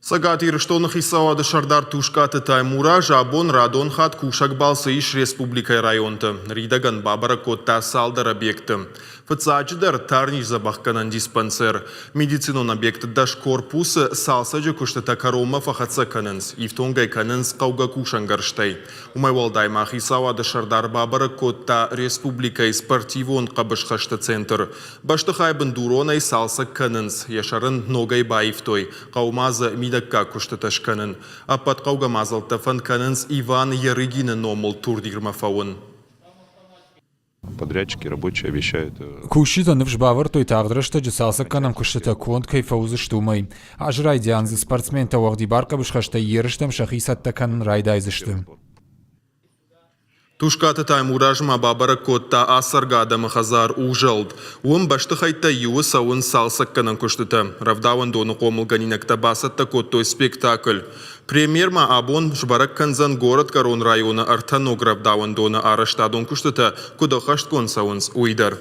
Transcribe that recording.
Цӕгат Ирыстоны хицауады сӕрдар Тускъаты Таймураз абон радон хатт кусӕг балцы ис республикӕйы районты. Ныридӕгӕн бабӕрӕг кодта цалдӕр объекты. Фыццаджыдӕр тарниздзӕбӕхгӕнӕн диспансер. Медицинон объекты 10 корпусы цалцӕджы куыстытӕ кӕронмӕ фӕхӕццӕ кӕнынц, ифтонг ӕй кӕнынц хъӕугӕ кусӕнгӕрзтӕй. Уымӕй уӕлдай ма хицауады сӕрдар бабӕрӕг кодта республикӕйы спортивон хъӕбысхӕсты центр. Бӕстыхай бындуронӕй цалцӕг кӕнынц, йӕ сӕр ын ногӕй баивтой. Хъӕуы ма дзы мидӕггаг куыстытӕ скӕнын. Ӕппӕт хъӕугӕ мадзӕлттӕ фӕнд кӕнынц Иван Ярыгины номыл турнирмӕ фӕуын. Подрядчики рабочие обещают. Кусджытӕ ныфс бавӕрдтой, тагъд рӕстӕджы цалцӕггӕнӕн куыстытӕ конд кӕй фӕуыдзысты, уымӕй. Азы райдиан дзы спортсментӕ уӕгъдибар хъӕбысхӕстӕй ерыстӕм сӕхи цӕттӕ кӕнын райдайдзысты. Тускъаты Таймураз ма бабӕрӕг кодта ацӕргӕ адӕмы хӕдзар Узӕлд. Уым бӕстыхӕйттӕй иуы цӕуынц цалцӕггӕнӕн куыстытӕ. Рӕвдауӕндоны хъомылгӕнинӕгтӕ бацӕттӕ кодтой спектакль. Премьер ма абон сбӕрӕг кӕндзӕн Горӕтгӕрон районы ӕртӕ ног рӕвдауӕндоны арӕзтадон куыстытӕ куыд ӕххӕстгонд цӕуынц, уый дӕр.